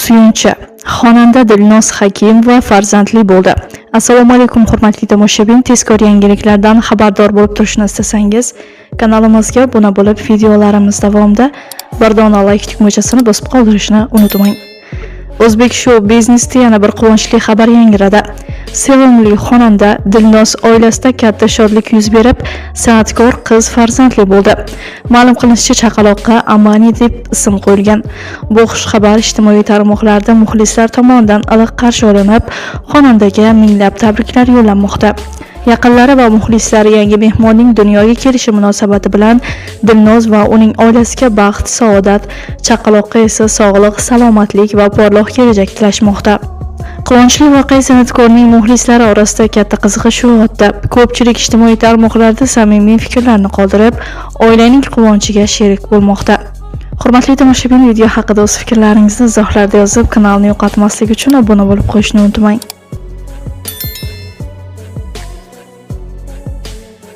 Suyunchi. Xonanda Dilnoz Hakimova farzandli bo'ldi. Assalomu alaykum, hurmatli tomoshabin. Tezkor yangiliklardan xabardor bo'lib turishni istasangiz, kanalimizga obuna bo'lib, videolarimiz davomida bir dona like tugmachasini bosib qoldirishni unutmang. O'zbek shou biznesida yana bir quvonchli xabar yangradi. Sevimli xonanda Dilnoz oilasida katta shodlik yuz berib, san'atkor qiz farzandli bo'ldi. Ma'lum qilinishicha, chaqaloqqa Amani deb ism qo'yilgan. Bu xushxabar ijtimoiy tarmoqlarda muxlislar tomonidan iliq qarshi olinib, xonandaga minglab tabriklar yo'llanmoqda. Yaqinlari va muxlislari yangi mehmonning dunyoga kelishi munosabati bilan Dilnoz va uning oilasiga baxt, saodat, chaqaloqqa esa sog'lik, salomatlik va porloq kelajak tilashmoqda. Quvonchli voqea san'atkorning muxlislari orasida katta qiziqish uyg'otdi. Ko'pchilik ijtimoiy tarmoqlarda samimiy fikrlarni qoldirib, oilaning quvonchiga sherik bo'lmoqda. Hurmatli tomoshabin, video haqida o'z fikrlaringizni izohlarda yozib, kanalni yo'qotmaslik uchun obuna bo'lib qo'yishni unutmang.